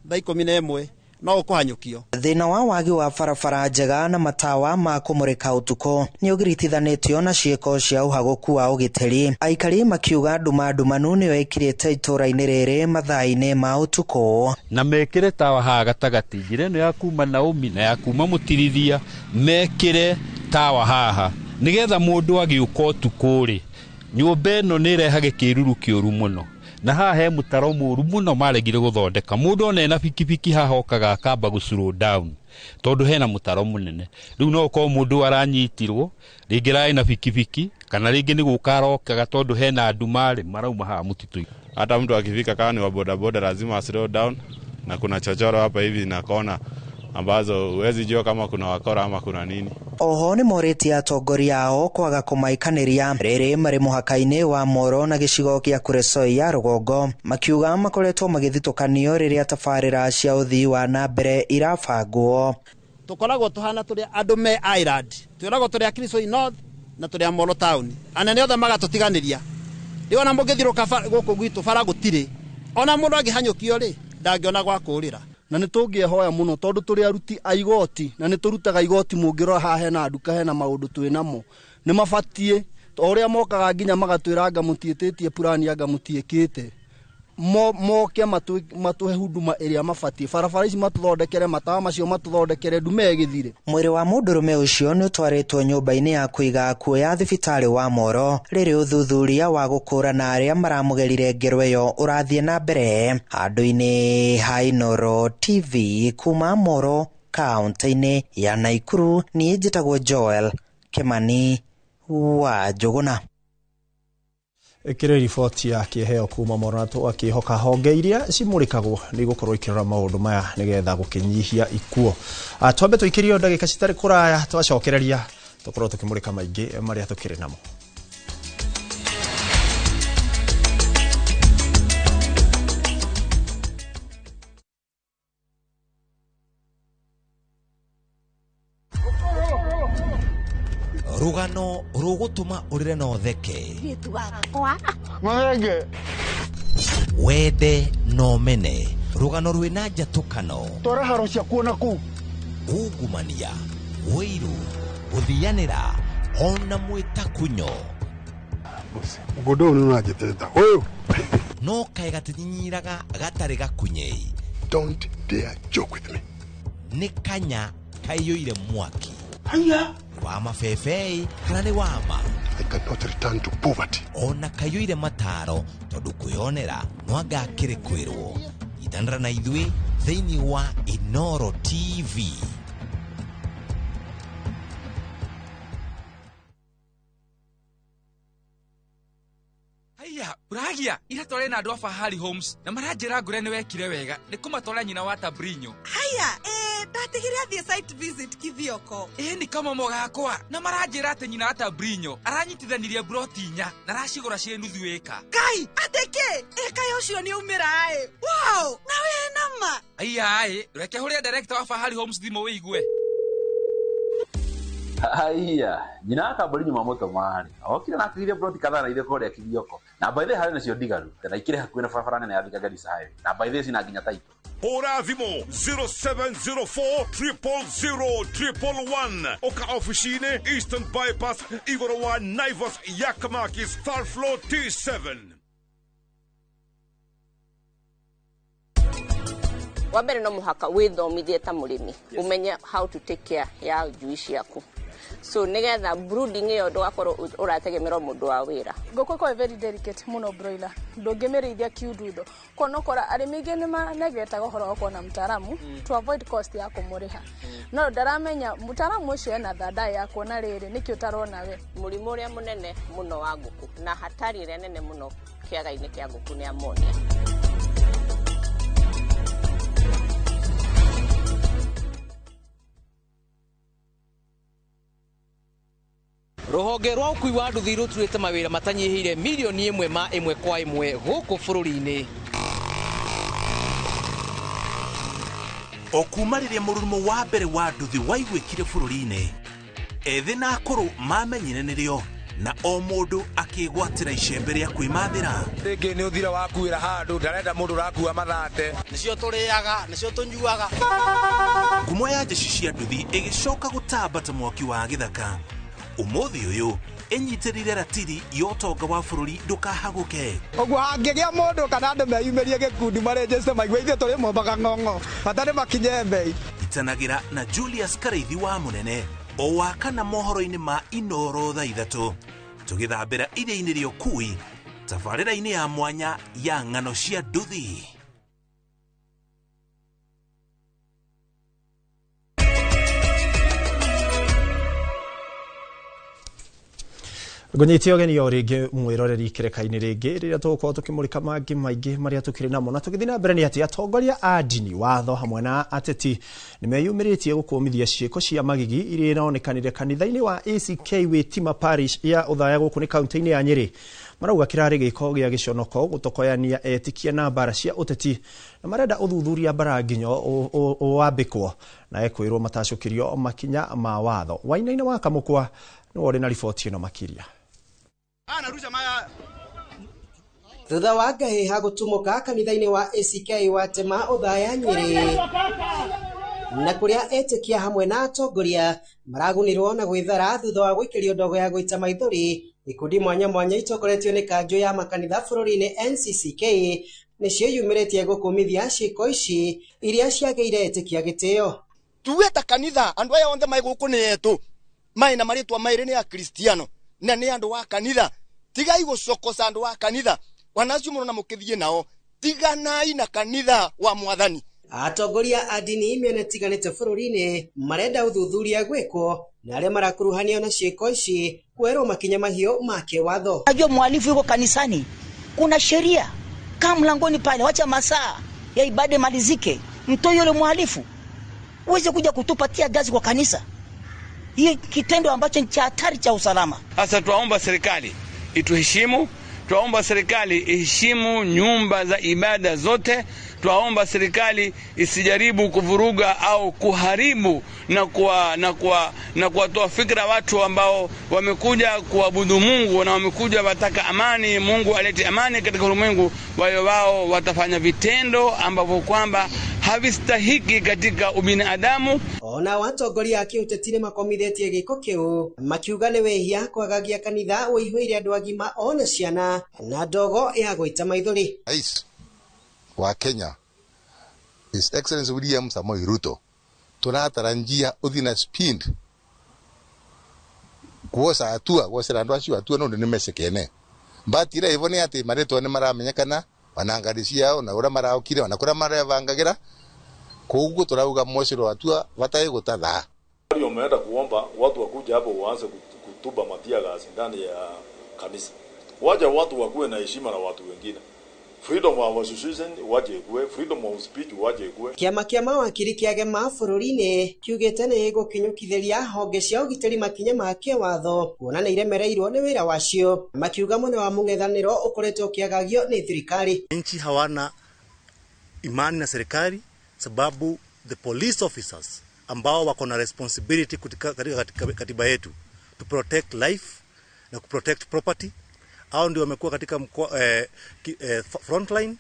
thaa 11 No ũkũhanyũkio. Thĩna wa wagi wa barabara njega na matawa ma kũmũrĩka ũtukũ nĩ ũgiritithanĩtio na ciĩko cia ũhagũku wa ũgitĩri. Aikari makiuga nduma ndumanu nĩyo ĩkirĩte itũũra-inĩ rĩrĩ mathaa-inĩ ma ũtukũ. Na mekĩre tawa haha gatagatĩ, njĩra ĩno ya kuma Naomi na ya kuma Mũtirithia, mekĩre tawa haha nĩgetha mũndũ agĩũka ũtukũ rĩ, nyũmba ĩno nĩ ĩrehage kĩruru kĩũru mũno. Na haha he mũtaro mũru mũno maregire gũthondeka. Mũndũ ona ena bikibiki haha okaga akamba gũ slow down tondũ hena mũtaro mũnene. Rĩu no ũkorwo mũndũ aranyitirwo rĩngĩ ararĩ na bikibiki kana rĩngĩ nĩ gũka arokaga tondũ hena nduma rĩ marauma haha mũtitũ. Hata mtu akifika kama ni wa bodaboda lazima slow down, na kuna chochoro hapa hivi na kona ambazo huwezi jua kama kuna wakora ama kuna nini. Oho nĩ morĩtie atongoria ao kwaga kũmaikanĩria rĩrĩ marĩ mũhaka-inĩ wa Moro na gĩcigo kĩa Kuresoi ya rũgongo, makiuga makoretwo magĩthitũkanio rĩrĩa tabarĩra cia ũthii wa na mbere irabangwo. Tũkoragwo tũhana tũrĩa andũ me Island, twĩragwo tũrĩa Kuresoi North na tũrĩa Moro Town, anene othe magatũtiganĩria. Rĩu ona mũngĩthiũrũka gũkũ gwitũ bara gũtirĩ, ona mũndũ angĩhanyũkio rĩ ndangĩona gwa kũũrĩra. Na nĩ tũngĩehoya mũno tondũ tũrĩ aruti a igoti na nĩ tũrutaga igoti, mũngĩrora haha hena nduka hena maũndũ twĩ namo, nĩ mabatiĩ o ũrĩa mokaga nginya magatwĩra anga mũtiĩtĩtie purani anga mũtiĩkĩte, moke matũhe huduma ĩrĩa mabatiĩ, barabara ici matũthondekere, matawa macio matũthondekere, ndume ĩgĩthire. Mwĩrĩ wa mũndũrũme ũcio nĩ ũtwarĩtwo nyũmba-inĩ ya kũiga akuũ ya thibitarĩ wa Moro rĩrĩ ũthuthuria wa gũkũrana arĩa maramũgerire ngero ĩyo ũrathiĩ na mbere. Handũ-inĩ ha Inooro TV kuma Moro kaũntĩ-inĩ ya Naikuru, niĩ njĩtagwo Joel Kimani wa Njũgũna. Ĩkĩrĩ riboti ya kĩheo kuma Moro na tũgakĩhoka honge iria cimũrĩkagwo nĩ igũkorwo ikĩrora maũndũ maya nĩgetha gũkĩnyihia ikuũ. Twambe tũikĩrio ndagĩka citarĩ kũraya, twacokereria tũkorwo tũkĩmũrĩka maingĩ marĩa tũkĩrĩ namo. Rugano rũgũtũma ũrĩre na ũtheke, wende na ũmene, rũgano rwĩna njatũkano, twara haro ciakuo na kũu, ungumania, ũiru, gũthianĩra ona mwĩtakunyo. Mũgũnda ũyũ nĩ ũranjĩtĩrĩta ũyũ no kaĩ gatinyinyiraga gatarĩ gakunyei. Don't dare joke with me. Nĩ kanya kaiyũire mwaki. Haya wa mabebei kana nĩ wama. I cannot return to poverty. Ona kaiyũire mataro tondũ kwĩyonera no anga akĩrĩ kwĩrwo. Nyitanĩra na ithuĩ thĩinĩ wa Inooro TV. Haya, Uragia, ira tware na andũ a Fahari Homes na maranjĩra ngũre nĩ wekire wega nĩ kũmatwara nyina wa Tabrinyo. Haya, ndatigire athiĩ site visit Kithioko. Nĩ kamomo gakwa na maranjĩra atĩ nyina wa Tabrinyo aranyitithanirie broti 4 na aracigũra ciĩ nuthu ĩka. Kai, atĩ kĩ? Ĩka ũcio nĩ aumĩra ĩ. Wow, na wĩ nama. Aya ĩ, reke hũrĩre director wa Fahari Homes thimũ wĩigue. Haya, nyina wa Tabrinyo mamũtũma rĩ, okire na atigire broti kadhaa na ithe kũrĩa Kithioko. Na by the way harĩ nacio ndigaru, na ikĩrĩ hakuhĩ na barabara nene ya Thika Garissa Highway. Na by the way cina nginya title. Hũra thimũ 0704 000 111 oka ofici-inĩ Eastern Bypass igũrũ wa Naivas Yakamakis third floor T7. Wa mbere no mũhaka wĩthomithie ta mũrĩmi, ũmenye how to take care ya njui ciaku. So nigetha brooding ĩyo ndũgakorwo ũrategemera mũndũ wa wĩra. Ngũkũ ĩkoragwo very delicate mũno broiler, ndũngĩmĩrĩithia kiundutho. Koguo ũkora arĩmi aingĩ nĩ manegetaga ũhoro wa kuona mtaalamu to avoid cost ya kũmũrĩha. No ndaramenya mtaalamu ũcio ena thanda ya kuona rĩrĩ nĩkĩ ũtarona we. Mũrimũ ũrĩa mũnene mũno wa ngũkũ na hatari ĩrĩa nene mũno kĩaga-inĩ kĩa ngũkũ nĩ ammonia. Rũhonge rwa ũkui wa nduthi rũturĩte mawĩra matanyihĩire milioni 1 ma 1 kwa 1 gũkũ bũrũri-inĩ. O kuma rĩrĩa mũrurumo wa mbere wa nduthi waiguĩkire bũrũri-inĩ, ethĩ na akũrũ mamenyire nĩrĩo. Na o mũndũ akĩgwatĩra icembe rĩa kwĩmathĩra. Rĩngĩ nĩ ũthira wakuĩra handũ ndarenda mũndũ ũrakua mathate. Nĩcio tũrĩaga, nĩcio tũnyuaga. Ngumo ya jeshi cia nduthi ĩgĩcoka gũtamba ta mwaki wa gĩthaka. Ũmũthĩ ũyũ ĩnyitĩrĩire ratiri ya ũtonga wa bũrũri ndũkahagũke. Ũguo hangĩgĩa mũndũ kana andũ meyumĩrie gĩkundi marĩnjĩte maigue ithuĩ tũrĩ mombaga ng'ong'o bata nĩ makinye mbei. Itanagĩra na Julius Karaithi wa Mũnene o wa kana mohoro-inĩ ma Inoro thaa 3 tũgĩthambĩra iria-inĩ rĩa ũkui tabarĩra-inĩ ya mwanya ya ng'ano cia nduthi. Ngũnyite ũgeni o rĩngĩ mwĩroreri kĩreka-inĩ rĩngĩ rĩrĩa tũgũkorwo tũkĩmũrĩka mangĩ maingĩ marĩa tũkĩrĩ namo. Na tũgĩthiĩ na mbere nĩ atĩ atongoria a ndini, watho hamwe na ateti nĩmeyumĩrĩtie gũkũmithia ciĩko cia magigi iria iraonekanire kanitha-inĩ wa ACK Witima Parish ya Othaya gũkũ nĩ kaunti-inĩ ya Nyĩrĩ. Marauga kĩrarĩ gĩko gĩa gĩconoko gũtokoyania etĩkia na mbara cia ũteti na marenda ũthuthuria mbara nginya wambĩkwo na ekwĩrwo matacũkĩrio makinya ma watho. Wainaina wa Kamũkwa nĩwe ũrĩ na riboti ĩno makĩria. Thutha wa ngahĩha gũtumũka kanitha-inĩ wa ACK wa Tema Othaya Nyĩrĩ na kũrĩa etĩkia hamwe na atongoria maragunirwo na gwĩthara thutha wa gũikĩrio ndogo ya gũita maithori, ikundi mwanya mwanya itongoretio nĩ kanjũ ya makanitha bũrũri-inĩ NCCK nĩcio yumĩrĩtie gũkũmithia ciĩko ici iria ciagĩire etĩkia gĩtĩo. Tuge ta kanitha andũ aya othe mai gũkũ nĩ etũ mai na marĩtwa maĩrĩ nĩ akristiano na nĩ andũ wa kanitha. Tigai gũcokoca andũ wa kanitha wanacio mũno na mũkĩthiĩ nao, tiganai na kanitha wa mwathani. Atongoria a ndini mĩena ĩtiganĩte bũrũri-inĩ marenda ũthuthuria gwĩkwo na arĩa marakuruhanio na ciĩko ici kuoerwo makinya mahiũ ma kĩwatho. Najua mhalifu yuko kanisani, kuna sheria kaa mlangoni pale, wacha masaa ya ibada malizike, mtoe yule mhalifu, uweze kuja kutupatia gazi kwa kanisa. Hii kitendo ambacho ni cha hatari cha usalama. Sasa tuwaomba serikali ituheshimu, tuwaomba serikali iheshimu nyumba za ibada zote, tuwaomba serikali isijaribu kuvuruga au kuharibu na kuwatoa fikra watu ambao wamekuja kuabudu Mungu na wamekuja wataka amani, Mungu alete amani katika ulimwengu. Wao wao watafanya vitendo ambavyo kwamba havistahiki katika ubinadamu. Ona watongoria a kĩũteti nĩ makomithĩtie gĩko kĩu makiuga nĩ wĩhia kwagagia kanitha ũihũire andũ agima ona ciana na ndogo ya gũita maithori. Rais wa Kenya His Excellency William Samoei Ruto tũratarajia ũthiĩ na speed kuosa hatua gwocera andũ acio hatua nũndũ nĩ mecekene mbatira ivo nĩ atĩ marĩtwa nĩ maramenyekana ona ngari ciao na ũrĩa maraokire ona kũrĩa marebangagira koguo turauga mwocero hatua batai gutathaa. Umeenda kuomba watu wakuja hapo waanze kutuba matia gasi ndani ya kanisa. Waje watu wakuwe na heshima na watu wengine. Freedom of association waje kuwe, freedom of speech waje kuwe. Kĩama kĩa mawakiri kĩagema bũrũri-inĩ kiugĩte nĩ gĩgũkinyũkithĩria honge cia ũgitĩri makinya ma kĩwatho kuona nĩ iremereirwo nĩ wĩra wacio, makiuga mwena wa mũng'ethanĩro ũkoretwo ũkĩagagio nĩ thirikari. Nchi hawana imani na serikali sababu the police officers ambao wako na responsibility katika katiba yetu to protect life na ku protect property, hao ndio wamekuwa katika frontline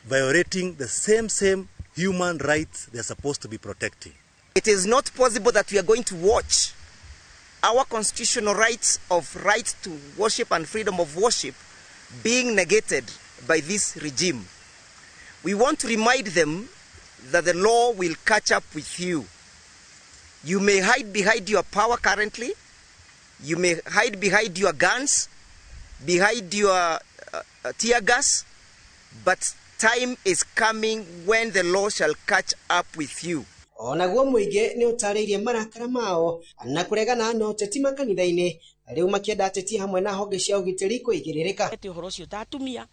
violating the same human rights they are supposed to be protecting. It is not possible that we are going to watch our constitutional rights of right to worship and freedom of worship being negated by this regime. We want to remind them that the law will catch up with you. You may hide behind your power currently, you may hide behind your guns, behind your tear gas, but time is coming when the law shall catch up with you. Onaguo mũingĩ nĩ ũtarĩirie marakara mao na kũregana na ũteti makanitha-inĩ rĩu makĩenda ateti hamwe na honge cia ũgitĩri kũigĩrĩrĩka. Ũhoro ũcio ta atumia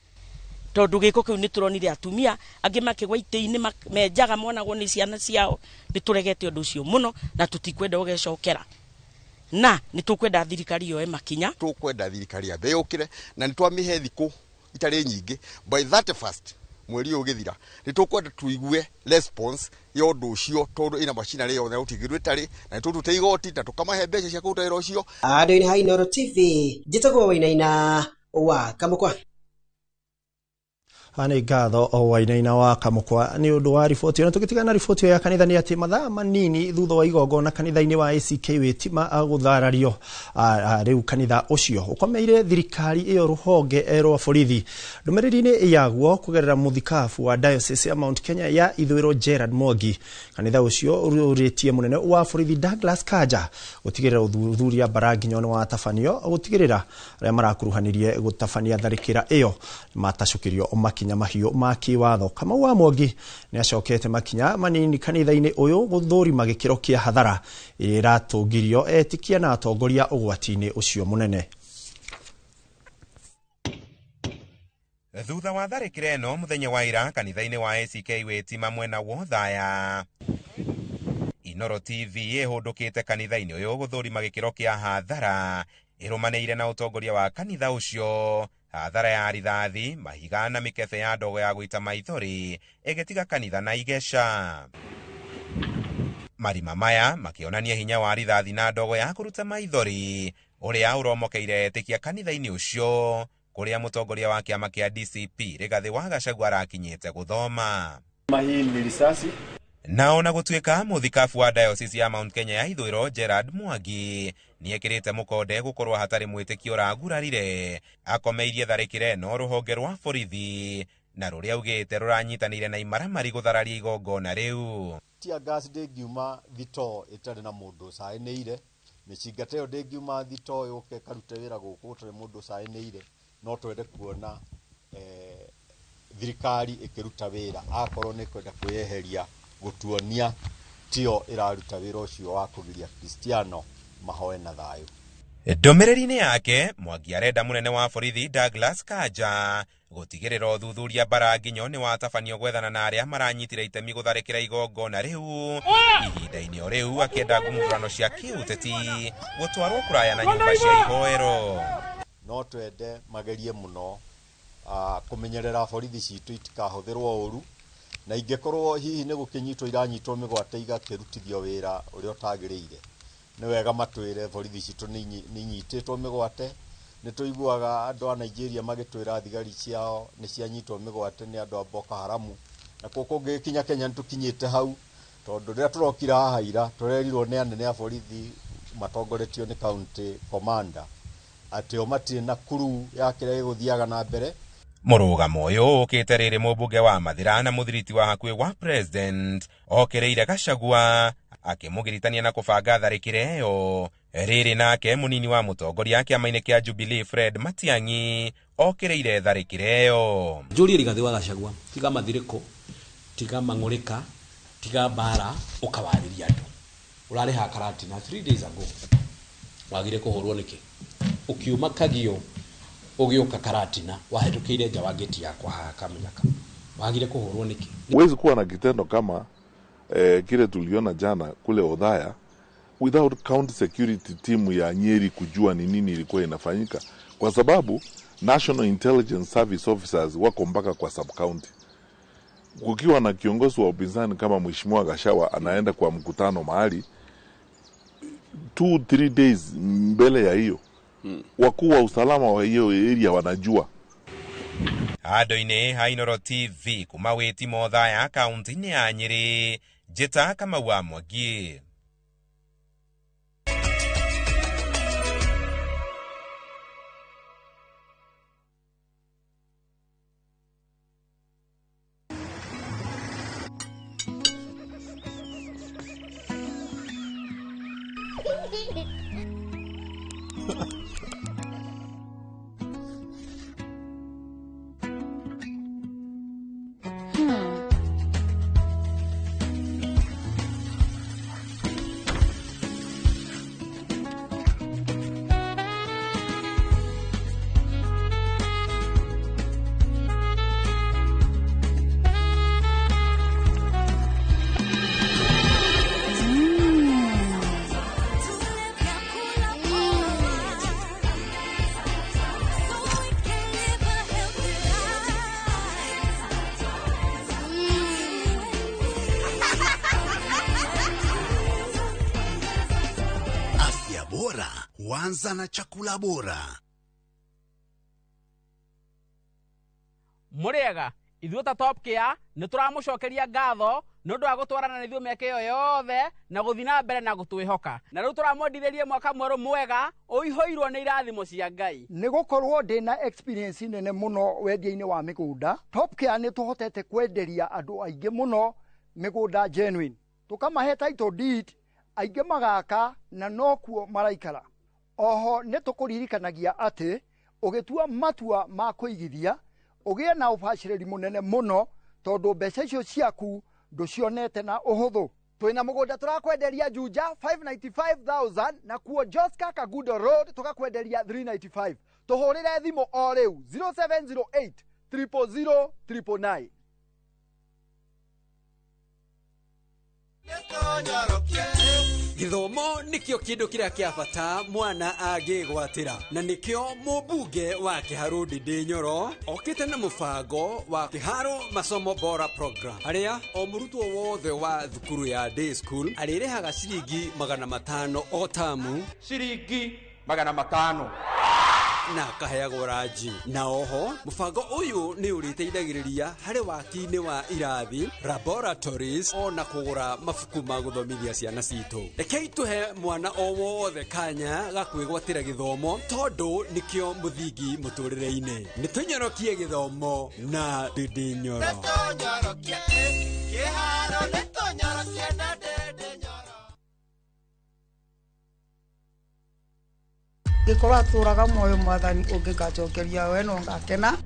tondu gĩko kĩu nĩ tũronire atumia angĩ makĩgwa itĩ-inĩ menjaga monagwo nĩ ciana ciao. Nĩ tũregete ũndũ ũcio mũno na tũtikwenda ũgecokera, na nĩ tũkwenda thirikari yoe makinya. Tũkwenda thirikari yambe yũkĩre na nĩ twamĩhe thikũ itarĩ nyingĩ by 31st Mweri ũyũ ũgĩthira nĩ tũkwenda tũigue response ya ũndũ ũcio, tondũ ĩna machinery yothe gũtigĩrwo ĩtarĩ na nĩ tũrute igoti na tũkamahe mbeca cia kũruta wĩra ũcio. Andũ-inĩ ha Inooro TV, njĩtagwo Wainaina wa Kamũkwa. Nĩ ngatho o Wainaina wa Kamũkwa nĩ ũndũ wa riboti ĩyo. Na tũgĩtigana na riboti ĩyo ya kanitha nĩ atĩ mathaa manini thutha wa igongona kanitha-inĩ wa ACK Wĩtima gũtharario, rĩu kanitha ũcio ũkomeire thirikari ĩyo rũhonge rwa borithi. Ndũmĩrĩri-inĩ yaguo kũgerera mũthikabu wa Diocese ya Mount Kenya ya Ithũĩro Gerard Mwangi, kanitha ũcio ũrĩtie mũnene wa borithi Douglas Kanja gũtigĩrĩra ũthuthuria mbaranginyo nĩ watabanio gũtigĩrĩra arĩa marakuruhanirie gũtabania tharĩkĩra ĩyo matacũkĩrio makinya mahiũ ma kĩwatho. Kamau wa Mwangi nĩ acokete makinya manini kanitha-inĩ ũyũ gũthũrima gĩkĩro kĩa hathara ĩrĩa ĩratũngirio etĩkia na atongoria ũgwati-inĩ ũcio mũnene. Thutha wa tharĩkĩra ĩno mũthenya wa ira kanitha-inĩ wa ACK Wĩtima mwena wa Othaya, Inooro TV ĩhũndũkĩte kanitha-inĩ ũyũ gũthũrima gĩkĩro kĩa hathara ĩrũmanĩire na ũtongoria wa kanitha ũcio. Hathara ya rithathi, mahiga na mĩkebe ya ndogo ya gũita maithori ĩgĩtiga kanitha na igeca. Marima maya makĩonania hinya wa rithathi na ndogo ya kũruta maithori ũrĩa ũromokeire etĩkia kanitha-inĩ ũcio, kũrĩa mũtongoria wa kĩama kĩa DCP Rigathĩ wa Gachagua arakinyĩte gũthoma. Hii ni risasi. Na ona gũtuĩka mũthikabu wa Diocese ya Mount Kenya ya Ithũĩro Gerard Mwangi nĩekĩrĩte mũkonde gũkorwo hatarĩ mwĩtĩkio ũragurarire, akomeirie tharĩkĩra ĩno rũhonge rwa borithi na rũrĩa augĩte rũranyitanĩire na imaramari gũthararia igongona rĩu. Tear gas ndĩngiuma thitoo ĩtarĩ na mũndũ ũcaĩnĩire, mĩcinga ta ĩyo ndĩngiuma thitoo yũke ĩkarute wĩra gũkũ gũtarĩ mũndũ ũcaĩnĩire. No twende kuona thirikari ĩkĩruta wĩra akorwo nĩ kwenda kwĩyeheria gũtuonia tio ĩraruta wĩra ũcio wa kũgiria Kristiano mahoe na thayũ. Ndũmĩrĩri-inĩ yake Mwangi arenda mũnene wa borithi Douglas Kanja gũtigĩrĩra ũthuthuria mbaranginyo nĩ watabanio gwethana na arĩa maranyitire itemi gũtharĩkĩra igongona rĩu, ihinda-inĩ o rĩu akĩenda ngumũrano cia kĩũteti gũtwarwo kũraya na nyũmba cia ihoero. No twende magerie mũno kũmenyerera borithi citũ itikahũthĩrwo ũru, na ingĩkorwo hihi nĩ gũkĩnyitwo iranyitwo mĩgwate igakĩrutithio wĩra ũrĩa ũtagĩrĩire, nĩ wega matwĩre borithi citũ nĩ inyitĩtwo mĩgwate. Nĩ tũiguaga andũ a Nigeria magĩtwĩra thigari ciao nĩ cianyitwo mĩgwate nĩ andũ a Boko Haram, na kũu kũngĩkinya Kenya nĩ tũkinyĩte hau, tondũ rĩrĩa tũrokire haha ira tũrerirwo nĩ anene a borithi matongoretio nĩ county commander atĩ o matirĩ na kuru ya kĩrĩa gĩgũthiaga na mbere. Mũrũgamo ũyũ ũkĩte rĩrĩ mũmbunge wa Mathĩra na mũthiriti wa hakuhĩ wa president okĩrĩire Gachagua akĩmũgiritania na kũbanga tharĩkĩra ĩyo. Rĩrĩ nake mũnini wa mũtongoria kĩama-inĩ kĩa Jubilee Fred Matiang'i okĩrĩire tharĩkĩra ĩyo. Njũrie Rigathĩ wa Gachagua, tiga mathirĩko, tiga mang'ũrĩka, tiga mbara, ũkawarĩria andũ. Ũrarĩ Karatina 3 days ago, wagire kũhũrwo nĩkĩ? Ũkiuma Kagio ũgĩũka Karatina, wahĩtũkĩire nja wa gate yakwa haha Kamunyaka, wagire kũhũrwo nĩkĩ? Huwezi kuwa na kitendo kama kile tuliona jana kule Othaya without county security team ya Nyeri kujua ni nini ilikuwa inafanyika, kwa sababu National Intelligence Service officers wako mpaka kwa sub county. Kukiwa na kiongozi wa upinzani kama Mheshimiwa Gachagua anaenda kwa mkutano mahali 2-3 days mbele ya hiyo, wakuu wa usalama wa hiyo area wanajua. Andũ-inĩ ha Inooro TV kuma Wĩtima Othaya kaunti-inĩ ya Nyĩrĩ, Njĩta Kamau wa Mwangi. Bora huanza na chakula bora. Mũrĩega ithuĩ ta Top Care nĩ tũramũcokeria ngatho nĩ ũndũ wa gũtwarana na ithuĩ mĩaka ĩyo yothe na gũthiĩ na mbere na gũtwĩhoka. Na rĩu tũramwendithĩria mwaka mwerũ mwega ũihũirwo nĩ irathimo cia Ngai. Nĩ gũkorwo ndĩna experience nene mũno wendia-inĩ wa mĩgũnda, Top Care nĩ tũhotete kwenderia andũ aingĩ mũno mĩgũnda genuine, tũkamahe title deed, aingĩ magaka na nokuo maraikara. Oho nĩ tũkũririkanagia atĩ ũgĩtua matua ma kũigithia ũgĩe na ũbacĩrĩri mũnene mũno tondũ mbeca icio ciaku ndũcionete na ũhũthũ. Twĩna mũgũnda tũrakwenderia Juja 595,000 na kuo Joska Kagudo Road tũgakwenderia 395. Tũhũrĩre thimũ o rĩu 0708 000 999. Gĩthomo nĩkĩo kĩndũ kĩrĩa kĩa bata mwana angĩgwatĩra, na nĩkĩo mũmbunge wa Kĩharũ Ndindi Nyoro okĩte na mũbango wa Kĩharũ Masomo Bora Program, harĩa o mũrutwo wothe wa thukuru ya day school arĩrĩhaga ciringi 500 o tamu, ciringi 500, na akaheagwo ranji. Na oho mũbango ũyũ nĩ ũrĩteithagĩrĩria harĩ waki-inĩ wa irathi, laboratories, ona kũgũra mabuku ma gũthomithia ciana citũ. Rekei tũhe mwana o wothe kanya ga kwĩgwatĩra gĩthomo tondũ nĩkĩo mũthingi mũtũrĩre-inĩ. Nĩ tũnyorokie gĩthomo na Ndindi Nyoro. Ngĩkorwo atũraga muoyo mwathani ũngĩngacokeria we no ngakena.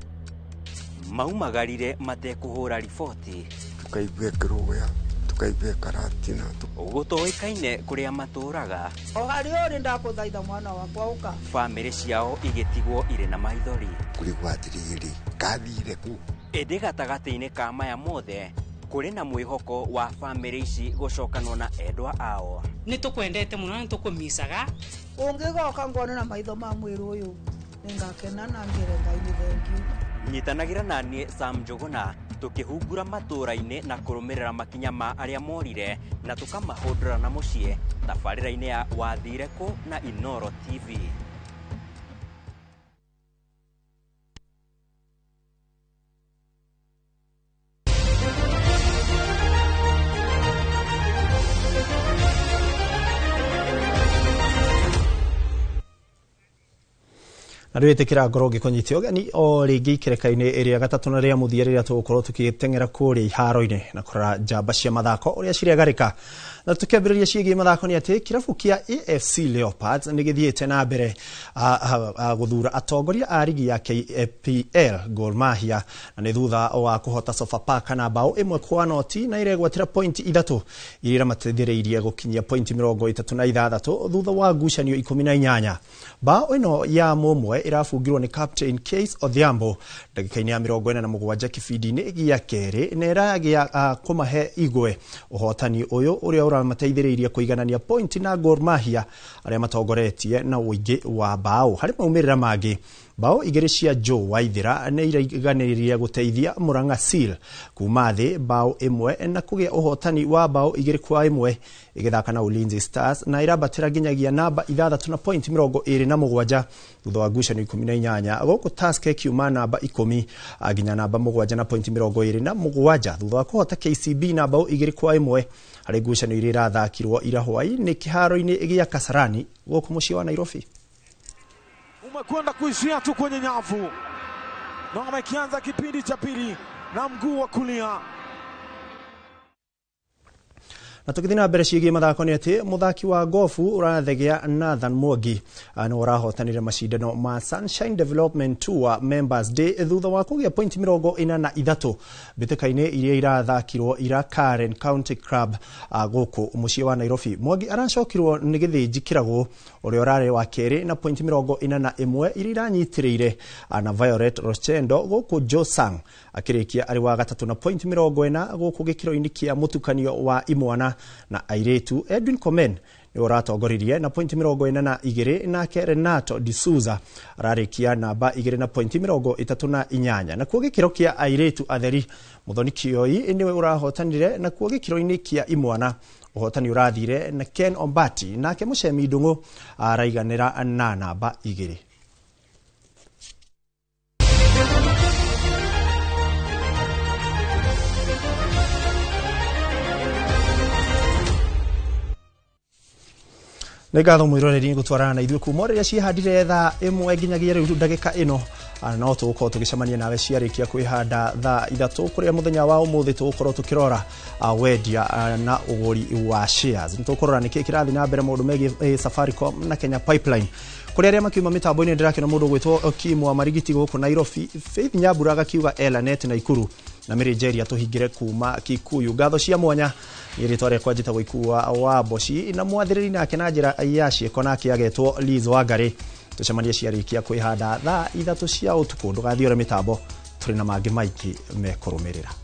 Maumagarire matekũhũra riboti, tukaigua kĩrũgũya, tukaigua karatina, gũtoĩkaine kũrĩa matũraga. O harĩa ũrĩ ndakũthaitha mwana wakwa ũka. Bamĩrĩ ciao igĩtigwo irĩ na maithori. Kũrigwo atĩrĩrĩ, kathire kũ? Ĩndĩ gatagatĩ-inĩ ka maya mothe kũrĩ na mwĩhoko wa bamĩrĩ ici gũcokanwo na endwa ao. Nĩ tũkwendete mũno na nĩ tũkũmicaga. Ũngĩgoka ngone na maitho ma mwĩrĩ ũyũ nĩngakena na ngĩre Ngai nĩ thengiũ. Nyitanagĩra na niĩ Sam Njũgũna tũkĩhungura matũũra-inĩ na kũrũmĩrĩra makinya ma arĩa morire na tũkamahũndũra na mũciĩ tabarĩra-inĩ ya Wathire Kũ na Inooro TV. Na rĩu ĩtĩkĩra ngoro ngĩkũnyite ũgeni o rĩngĩ ikereka-inĩ ĩrĩa gatatũ na rĩa mũthia rĩrĩa tũgũkorwo tũgĩteng'era kũrĩa iharo-inĩ na kũrora njamba cia mathako ũrĩa ciregarĩka. Na tũkĩambĩrĩria ciĩgiĩ mathako nĩ atĩ kĩrabu kĩa AFC Leopards nĩ gĩthiĩte na mbere gũthura atongoria a rigi ya KPL Gor Mahia, na nĩ thutha wa kũhota Sofapaka na bao 1-0 na iregwatĩra pointi 3 iria iramateithĩrĩirie gũkinyia pointi 36 thutha wa ngucanio 18. Bao ĩno ya mũmwe ĩrabungirwo nĩ captain Case Odhiambo ndagĩka-inĩ ya 47 kĩbindi-inĩ gĩa kerĩ na ĩragĩa kũmahe igwe ũhotani ũyũ ũrĩa ũramateithĩrĩirie kũiganania pointi na Gor Mahia arĩa matongoretie na ũingĩ wa bao. Harĩ maumĩrĩra mangĩ, bao 2 cia Joe Waithira nĩ iraiganĩrĩria gũteithia Murang'a Seal kuma thĩ bao 1 na kũgĩa ũhotani wa bao 2-1 ĩgĩthaka na Ulinzi Stars na ĩrambatĩra nginyagia namba 6 na pointi 27 thutha wa ngucanio 18. Gũkũ Tusker ĩkiuma namba 10 nginya namba 7 na pointi 27 thutha wa kũhota KCB na bao 2-1 harĩ ngucanio iria irathakirwo ira hwaĩ-inĩ kĩharo-inĩ gĩa Kasarani gũkũ mũciĩ wa Nairobi. Umekwenda kuishia tu kwenye nyavu na amekianza kipindi cha pili na mguu wa kulia. Na tũgĩthiĩ na mbere ciĩgiĩ mathako nĩ atĩ mũthaki wa gofu ũrathegea Nathan Mwangi nĩ ũrahotanire macindano ma Sunshine Development Tour Members Day thutha wa kũgĩa pointi 43 mbĩtĩka-inĩ iria irathakirwo ira Karen County Club gũkũ mũciĩ wa Nairobi. Mwangi aracokirwo nĩ Gĩthĩnji Kĩragũ ũrĩa ũrarĩ wa kerĩ na pointi 41 iria iranyitĩrĩire na Violet Rochendo, gũkũ Josang akĩrĩkia arĩ wa gatatũ na pointi 40 gũkũ gĩkĩro-inĩ kĩa mũtukanio wa imwana na airĩtu. Edwin Komen nĩ ũratongoririe na pointi 42 nake Renato D'Souza ararĩkia namba 2 na pointi 38. Nakuo gĩkĩro kĩa airĩtu atheri Muthoni Kioi nĩwe ũrahotanire, nakuo gĩkĩro-inĩ kĩa imwana Ũhotani ũrathire na Ken Ombati, nake Mũcemi Ndung'u araiganĩra na namba 2. Nĩ ngatho mwĩroreri gũtwarana na ithuĩ kuma rĩrĩa ciĩhandire thaa 1 nginyagia rĩu ndagĩka ĩno. No tũgũkorwo tũgĩcemania nawe ciarĩkia kwĩhanda thaa 3 kũrĩa mũthenya wa ũmũthĩ tũgũkorwo tũkĩrora wendia na ũgũri wa shares. Nĩ tũkũrora nĩkĩ kĩrathiĩ na mbere maũndũ megiĩ Safaricom na Kenya Pipeline. Kũrĩa arĩa makiuma mĩtambo-inĩ ndĩrakĩona mũndũ ũgwĩtwo Kim wa Marigiti gũkũ Nairobi, Faith Nyambura agakiuga Elanet Naikuru na Mary Njeri tũhingĩre kuma Kikuyu. Ngatho cia mwanya nĩ rĩtwa rĩakwa njĩtagwo Ikua wa Mboci na mwathĩrĩri nake na njĩra ya ciĩko nake agetwo Liz Wangari. Tũcemanie ciarĩkia kwĩhanda thaa 3 cia ũtukũ. Ndũgathiĩ ũre mĩtambo, tũrĩ na mangĩ maingĩ mekũrũmĩrĩra.